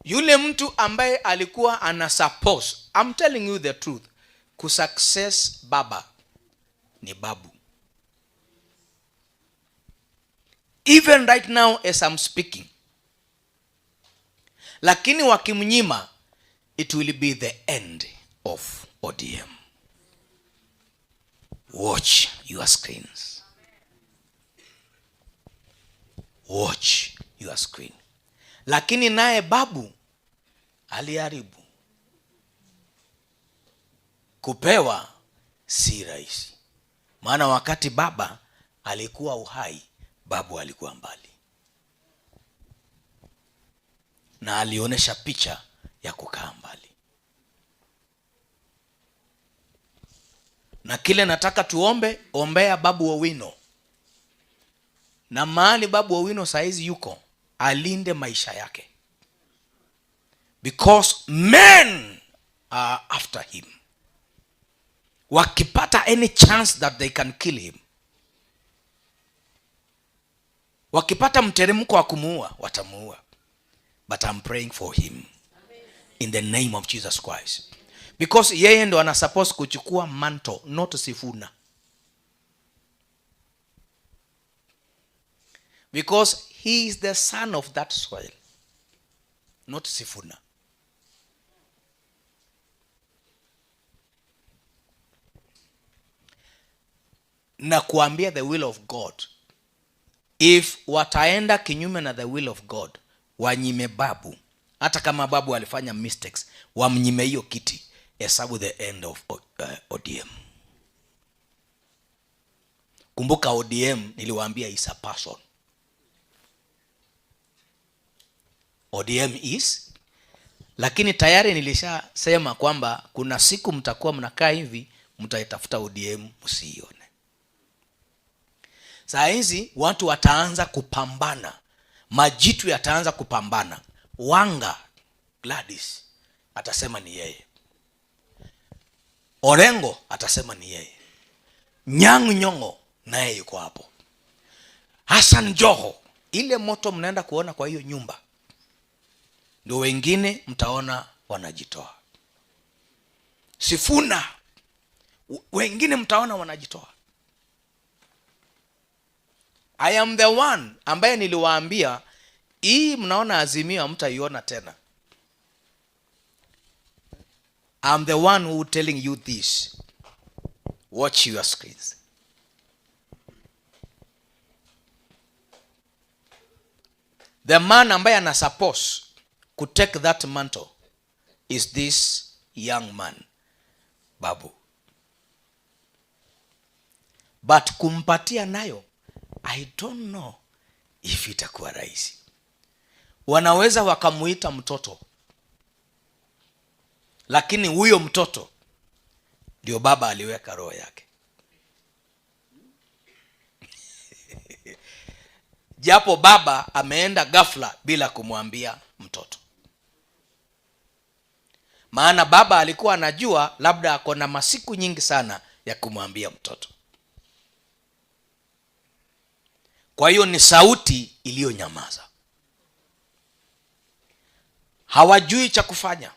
Yule mtu ambaye alikuwa ana suppose, I'm telling you the truth, kusuccess baba ni Babu. Even right now as I'm speaking. Lakini wakimnyima, it will be the end of ODM. Watch your screens. Watch your screen. Lakini naye Babu aliharibu. Kupewa si rahisi. Maana wakati baba alikuwa uhai, Babu alikuwa mbali. Na alionyesha picha ya kukaa mbali. Na kile nataka tuombe, ombea Babu Owino. Na mahali Babu Owino saizi yuko, alinde maisha yake. Because men are after him. Wakipata any chance that they can kill him, wakipata mteremko wa kumuua, watamuua. But I'm praying for him in the name of Jesus Christ. Because yeye ndo ana suppose kuchukua mantle, not Sifuna. Because he is the son of that soil, not Sifuna. Na kuambia the will of God, if wataenda kinyume na the will of God, wanyime Babu, hata kama Babu alifanya mistakes, wamnyime hiyo kiti, hesabu the end of ODM. Kumbuka ODM niliwaambia is a person. ODM is, lakini tayari nilishasema kwamba kuna siku mtakuwa mnakaa hivi, mtaitafuta ODM msiione. Saa hizi watu wataanza kupambana, majitu yataanza kupambana. Wanga Gladys atasema ni yeye, Orengo atasema ni yeye, Nyang' Nyong'o naye yuko hapo, Hassan Joho. Ile moto mnaenda kuona kwa hiyo nyumba ndio wengine mtaona wanajitoa. Sifuna wengine mtaona wanajitoa. I am the one ambaye niliwaambia hii mnaona Azimio hamtaiona tena. I'm the one who telling you this. Watch your screens. The man ambaye ana suppose ku take that mantle is this young man, Babu. But kumpatia nayo, I don't know if itakuwa rahisi. Wanaweza wakamuita mtoto, lakini huyo mtoto ndio baba aliweka roho yake. Japo baba ameenda ghafla bila kumwambia mtoto. Maana baba alikuwa anajua labda ako na masiku nyingi sana ya kumwambia mtoto. Kwa hiyo ni sauti iliyonyamaza. Hawajui cha kufanya.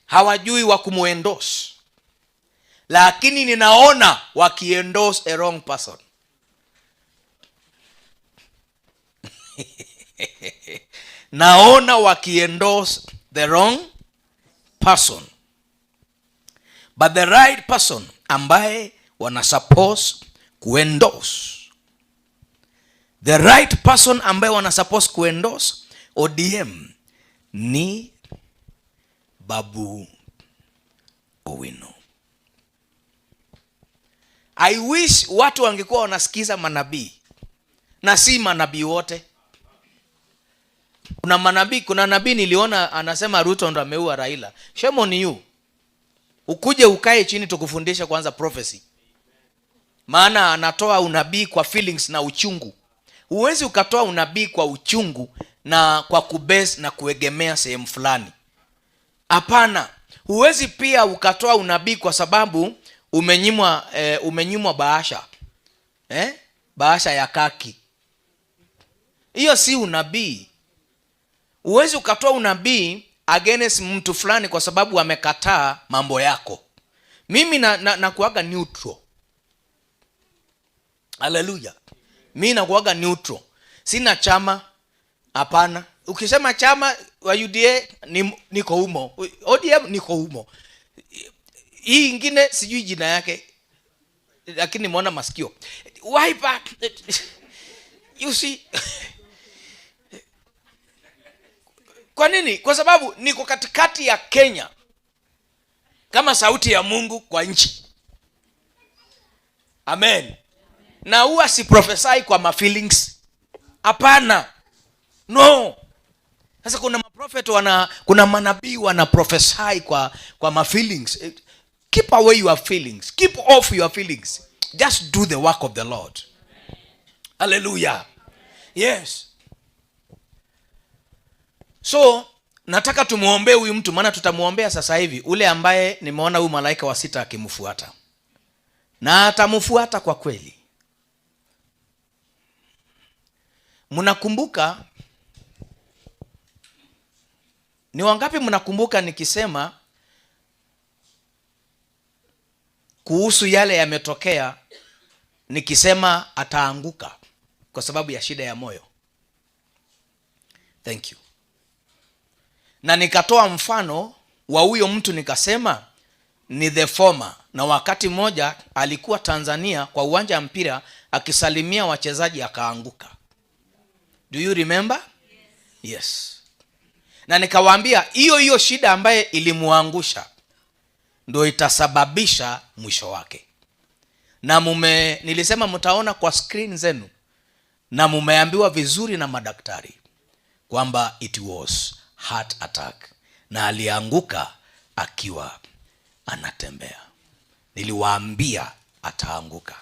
Hawajui wa kumuendorse. Lakini ninaona wakiendorse a wrong person. Naona wakiendorse the wrong person. But the right person ambaye wana suppose kuendorse, the right person ambaye wana suppose kuendorse ODM ni Babu Owino. I wish watu wangekuwa wanasikiza manabii, na si manabii wote. Kuna manabii, kuna nabii niliona anasema Ruto ndo ameua Raila. Shame on you. Ukuje ukae chini tukufundishe kwanza prophecy. Maana anatoa unabii kwa feelings na uchungu. Huwezi ukatoa unabii kwa uchungu na kwa kubase na kuegemea sehemu fulani. Hapana. Huwezi pia ukatoa unabii kwa sababu umenyimwa bahasha. Bahasha ya kaki. Hiyo si unabii. Huwezi ukatoa unabii against mtu fulani kwa sababu amekataa mambo yako. Mimi na nakuaga neutral. Haleluya. Mi nakuaga neutral, sina chama, hapana. Ukisema chama wa UDA niko humo, ODM niko humo, hii ingine sijui jina yake, lakini nimeona masikio. Wiper, you see. Kwa nini? Kwa sababu niko katikati ya Kenya kama sauti ya Mungu kwa nchi. Amen. Na huwa si prophesy kwa ma feelings, hapana, no. Sasa kuna maprophet wana, kuna manabii wana prophesy kwa ma feelings. Keep away your feelings, keep off your feelings, just do the work of the Lord. Hallelujah. Yes. So nataka tumwombee huyu mtu, maana tutamwombea sasa hivi, ule ambaye nimeona huyu malaika wa sita akimfuata, na atamfuata kwa kweli. Mnakumbuka, ni wangapi mnakumbuka nikisema kuhusu yale yametokea, nikisema ataanguka kwa sababu ya shida ya moyo? Thank you. Na nikatoa mfano wa huyo mtu, nikasema ni the former, na wakati mmoja alikuwa Tanzania kwa uwanja wa mpira akisalimia wachezaji akaanguka. Do you remember? Yes. Na nikawaambia hiyo hiyo shida ambaye ilimuangusha ndo itasababisha mwisho wake. Na nilisema mtaona kwa screen zenu, na mumeambiwa vizuri na madaktari kwamba it was heart attack, na alianguka akiwa anatembea. Niliwaambia ataanguka.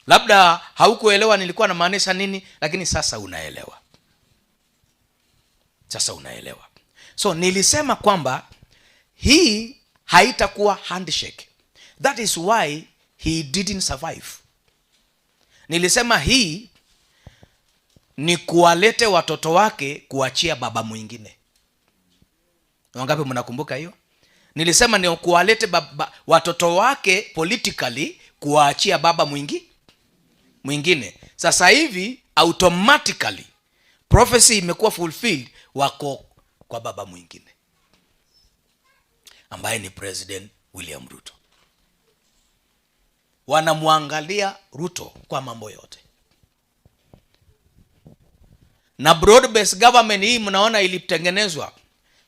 Labda haukuelewa nilikuwa namaanisha nini, lakini sasa unaelewa. Sasa unaelewa. So nilisema kwamba hii haitakuwa handshake. That is why he didn't survive. Nilisema hii ni kuwalete watoto wake kuachia baba mwingine. Wangapi mnakumbuka hiyo? Nilisema ni kuwalete watoto wake politically kuwaachia baba mwingine. Sasa hivi automatically prophecy imekuwa fulfilled, wako kwa baba mwingine ambaye ni President William Ruto. Wanamwangalia Ruto kwa mambo yote. Na broad based government hii mnaona ilitengenezwa,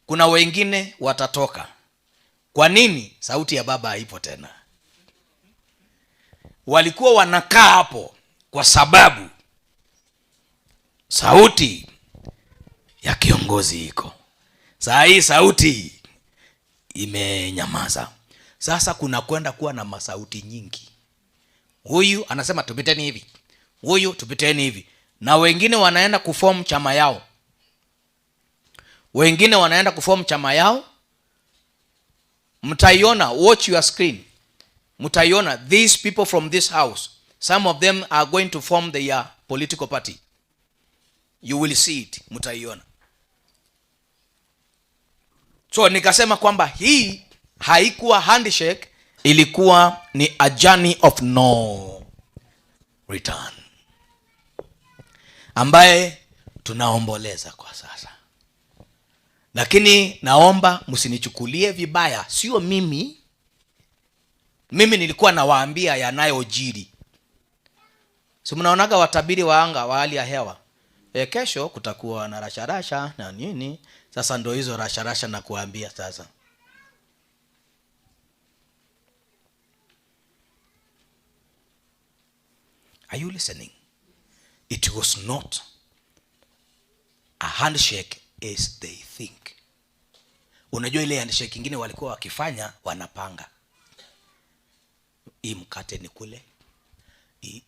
kuna wengine watatoka. Kwa nini? Sauti ya baba haipo tena. Walikuwa wanakaa hapo kwa sababu sauti ya kiongozi iko. Saa hii sauti imenyamaza. Sasa kuna kwenda kuwa na masauti nyingi. Huyu anasema tupiteni hivi, huyu tupiteni hivi, na wengine wanaenda kuform chama yao. Wengine wanaenda kuform chama yao. Mtaiona, watch your screen. Mtaiona these people from this house, some of them are going to form their political party. You will see it, mtaiona. So nikasema kwamba hii haikuwa handshake, ilikuwa ni a journey of no return, ambaye tunaomboleza kwa sasa. Lakini naomba msinichukulie vibaya, sio mimi. Mimi nilikuwa nawaambia yanayojiri. Si mnaonaga watabiri wa anga wa hali ya hewa? Kesho kutakuwa na rasharasha na nini. Sasa ndo hizo rasharasha na kuambia sasa. Are you listening? It was not a handshake as they think. Unajua ile handshake ingine walikuwa wakifanya, wanapanga. Hii mkate ni kule,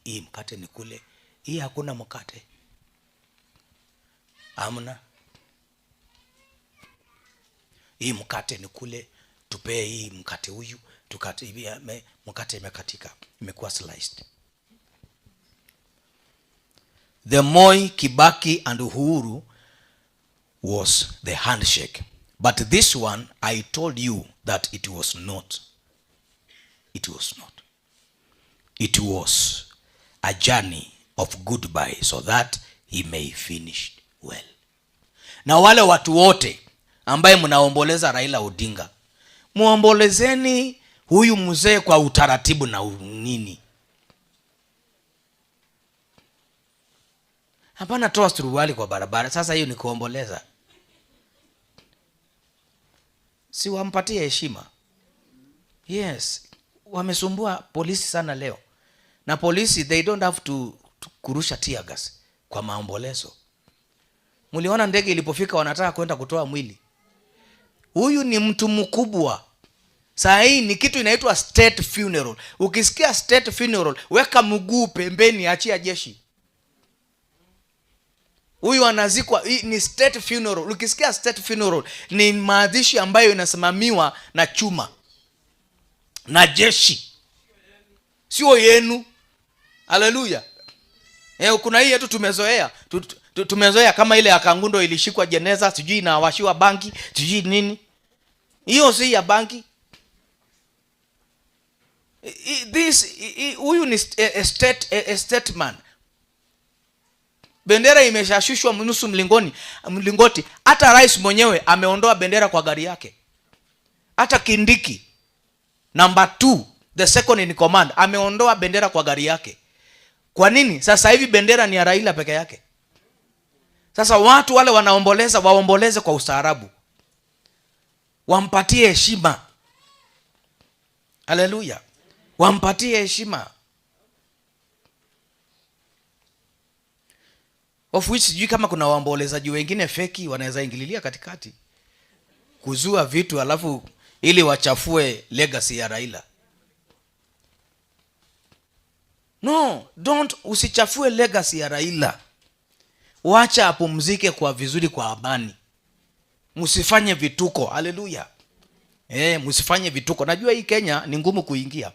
hii mkate ni kule, hii hakuna mkate. Hamna. Hii mkate ni kule, tupee hii mkate huyu, tukate hivi, mkate imekatika, imekuwa sliced. The Moi, Kibaki and Uhuru Was the handshake. But this one, I told you that it was not. It was not. It was a journey of goodbye so that he may finish well. Na wale watu wote ambaye mnaomboleza Raila Odinga, muombolezeni huyu mzee kwa utaratibu na nini. Hapana, toa suruali kwa barabara. Sasa hiyo ni kuomboleza? Si wampatie heshima? Yes, wamesumbua polisi sana leo. Na polisi, they don't have to kurusha tear gas kwa maombolezo. Mliona ndege ilipofika wanataka kwenda kutoa mwili. Huyu ni mtu mkubwa. Saa hii ni kitu inaitwa state funeral. Ukisikia state funeral, weka mguu pembeni, achia jeshi. Huyu anazikwa, hii ni state funeral. Ukisikia state funeral, ni maadhishi ambayo inasimamiwa na chuma na jeshi, sio yenu. Haleluya. Kuna hii yetu tumezoea. Tumezoea kama ile ya Kangundo ilishikwa jeneza, sijui inawashiwa bangi, sijui nini. Hiyo si ya bangi. Huyu ni a state man. Bendera imeshashushwa nusu mlingoti. Hata rais mwenyewe ameondoa bendera kwa gari yake. Hata Kindiki number 2, the second in command, ameondoa bendera kwa gari yake. Kwa nini? Sasa hivi bendera ni ya Raila peke yake. Sasa watu wale wanaomboleza, waomboleze kwa ustaarabu. Wampatie heshima. Haleluya. Wampatie heshima. Of which sijui kama kuna waombolezaji wengine feki wanaweza ingililia katikati kuzua vitu alafu ili wachafue legacy ya Raila. No, don't, usichafue legacy ya Raila. Wacha apumzike kwa vizuri, kwa amani. Msifanye vituko. Haleluya. Msifanye vituko. Najua hii Kenya ni ngumu kuingia.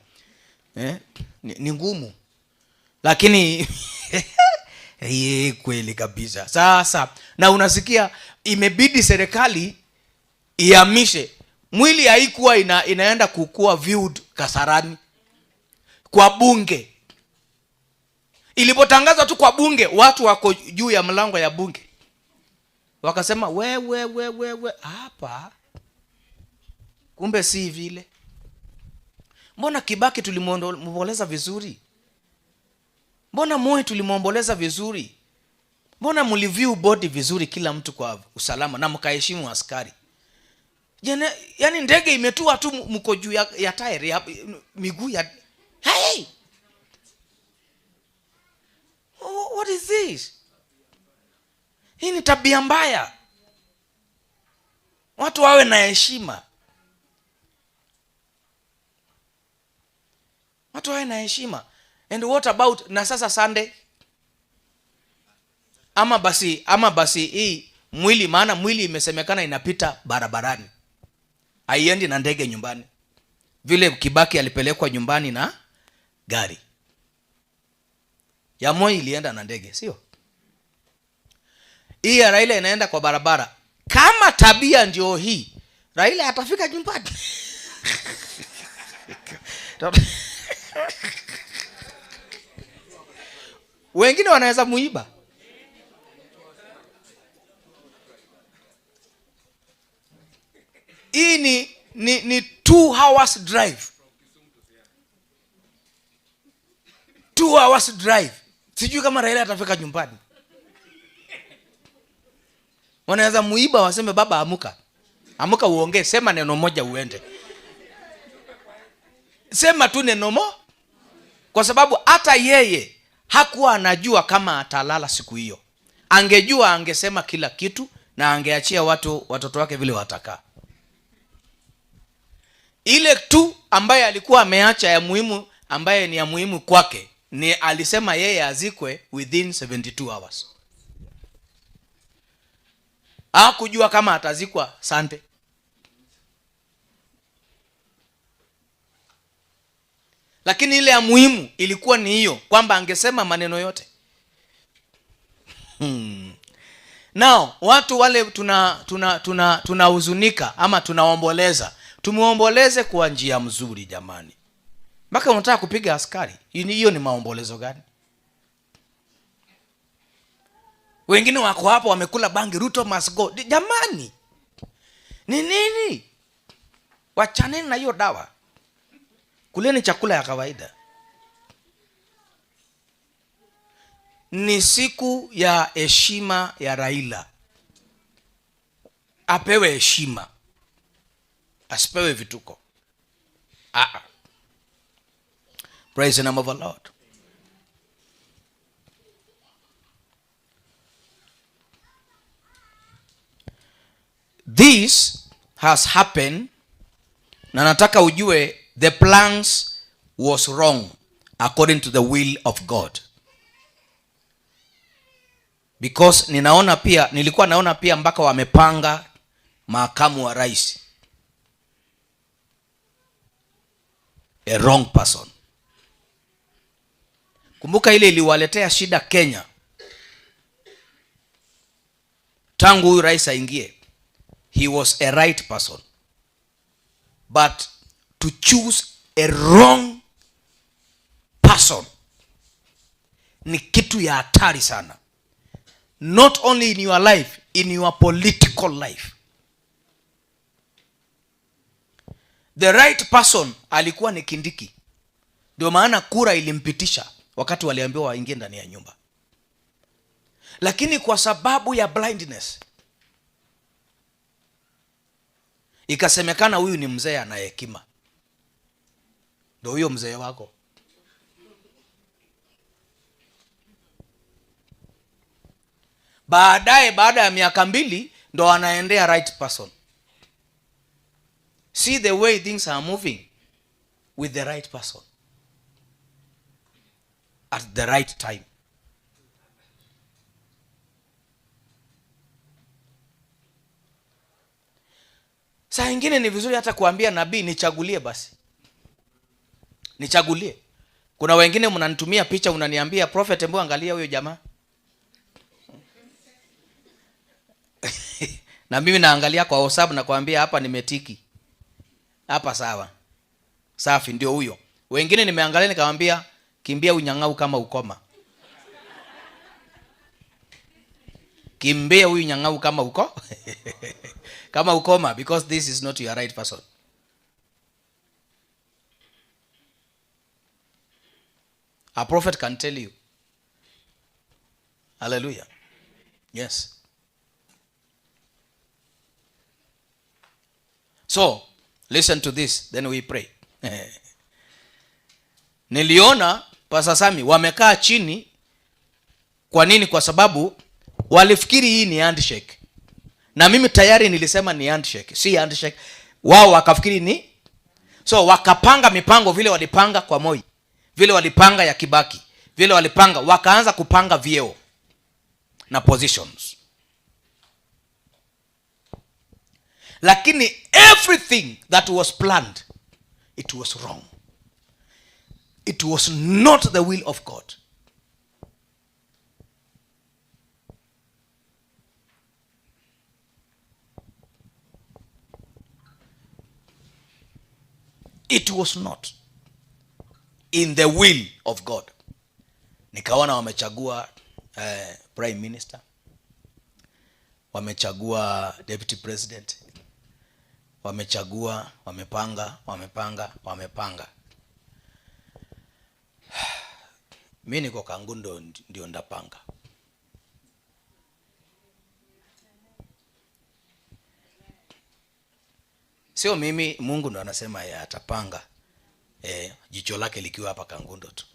Ni ngumu. Lakini kweli kabisa. Sasa na unasikia imebidi serikali ihamishe mwili. Haikuwa inaenda kukua viewed Kasarani kwa bunge. Ilipotangazwa tu kwa bunge, watu wako juu ya mlango ya bunge wakasema we, we, we, we, we, hapa kumbe si vile. Mbona Kibaki tulimwomboleza vizuri? Mbona Moi tulimwomboleza vizuri? Mbona mliview body vizuri kila mtu kwa usalama na mkaheshimu askari? Jene, yani ndege imetua tu mko juu ya tairi, ya miguu ya hey! What is this? Hii ni tabia mbaya. Watu wawe na heshima. Watu wawe na heshima. And what about na sasa Sunday? Ama basi hii mwili, maana mwili imesemekana inapita barabarani. Haiendi na ndege nyumbani. Vile Kibaki alipelekwa nyumbani na gari. Ya Moi ilienda na ndege, sio? Hii ya Raila inaenda kwa barabara. Kama tabia ndio hii, Raila atafika nyumbani. Wengine wanaweza muiba. Hii ni 2 hours drive. 2 hours drive. Sijui kama Raila atafika nyumbani. Wanaweza muiba waseme baba amuka. Amuka uongee, sema neno moja uende. Sema tu neno mo. Kwa sababu hata yeye hakuwa anajua kama atalala siku hiyo. Angejua angesema kila kitu na angeachia watoto wake vile watakaa. Ile tu ambaye alikuwa ameacha ya muhimu, ambaye ni ya muhimu kwake, ni alisema yeye azikwe within 72 hours. Hakujua kama atazikwa sante. Lakini ile ya muhimu ilikuwa ni hiyo, kwamba angesema maneno yote. Now watu wale tunahuzunika tuna ama tunaomboleza, tumuomboleze kwa njia mzuri jamani. Mpaka unataka kupiga askari, hiyo ni maombolezo gani? Wengine wako hapo wamekula bangi, Ruto must go. Jamani, ni nini? Wachaneni na hiyo dawa, kuleni chakula ya kawaida. Ni siku ya heshima ya Raila, apewe heshima, asipewe vituko. Praise the name of the Lord. This has happened, na nataka ujue the plans was wrong according to the will of God. Because ninaona pia, nilikuwa naona pia mpaka wamepanga makamu wa rais, a wrong person. Kumbuka ile iliwaletea shida Kenya tangu huyu rais aingie. He was a right person, but to choose a wrong person ni kitu ya hatari sana. Not only in your life, in your political life. The right person alikuwa ni Kindiki. Ndio maana kura ilimpitisha wakati waliambiwa waingie ndani ya nyumba. Lakini kwa sababu ya blindness, ikasemekana huyu ni mzee ana hekima. Ndio huyo mzee wako. Baadaye, baada ya miaka 2, ndo anaendea right person. See the way things are moving with the right person at the right time. Saa ingine ni vizuri hata kuambia nabii nichagulie basi. Nichagulie. Kuna wengine mnanitumia picha unaniambia prophet hebu angalia huyo jamaa. Na mimi naangalia kwa WhatsApp na kuambia hapa nimetiki. Hapa sawa. Safi ndio huyo. Wengine nimeangalia nikamwambia kimbia unyang'au kama ukoma. Kimbia huyu nyang'au kama uko. Kama ukoma, because this is not your right person. A prophet can tell you. Hallelujah. Yes. So, listen to this, then we pray. Niliona Pastor Sami wamekaa chini. Kwa nini? Kwa sababu walifikiri hii ni handshake. Na mimi tayari nilisema ni handshake, si handshake. Wao wakafikiri ni. So wakapanga mipango vile walipanga kwa Moi, vile walipanga ya Kibaki, vile walipanga, wakaanza kupanga vyeo na positions. Lakini everything that was planned, it was wrong. It was not the will of God. It was not in the will of God. Nikaona wamechagua Prime Minister, wamechagua Deputy President, wamechagua, wamepanga, wamepanga, wamepanga. Mimi niko Kangundo ndio ndapanga. Sio mimi, Mungu ndo anasema yeye atapanga. Jicho lake likiwa hapa Kangundo tu.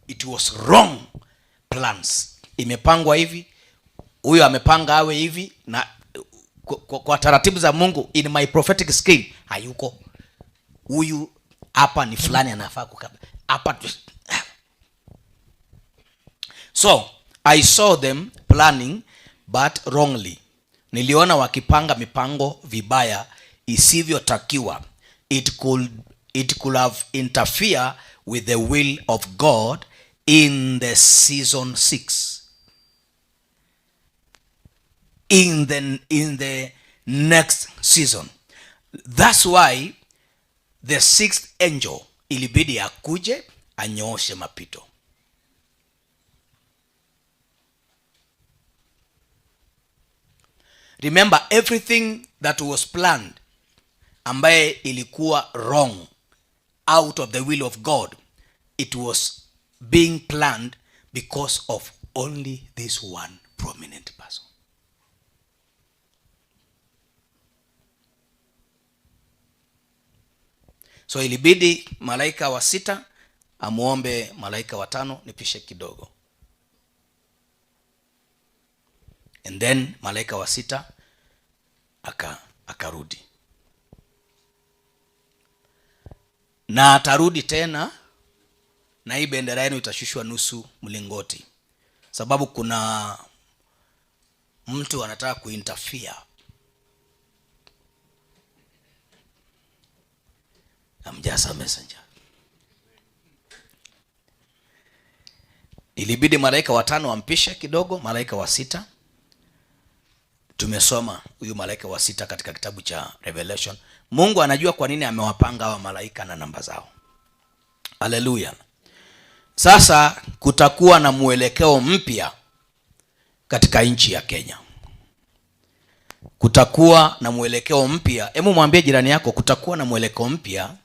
It was wrong plans. Imepangwa hivi, huyo amepanga awe hivi, na kwa taratibu za Mungu in my prophetic skill hayuko. Huyu hapa ni fulani anafaa kukaa hapa. So I saw them planning but wrongly. Niliona wakipanga mipango vibaya isivyotakiwa. It could have interfere with the will of God in the season 6, in the next season. That's why the sixth angel ilibidi akuje anyooshe mapito. Remember, everything that was planned ambaye ilikuwa wrong, out of the will of God, it was being planned because of only this one prominent person. So ilibidi malaika wa sita amuombe malaika wa tano, nipishe kidogo. And then malaika wa sita akarudi. Na atarudi tena, na hii bendera yenu itashushwa nusu mlingoti, sababu kuna mtu anataka kuinterfere. I'm just a messenger. Ilibidi malaika wa tano ampishe kidogo malaika wa sita. Tumesoma huyu malaika wa sita katika kitabu cha Revelation. Mungu anajua kwa nini amewapanga hawa malaika na namba zao. Haleluya. Sasa kutakuwa na mwelekeo mpya katika nchi ya Kenya. Kutakuwa na mwelekeo mpya. Hebu mwambie jirani yako, kutakuwa na mwelekeo mpya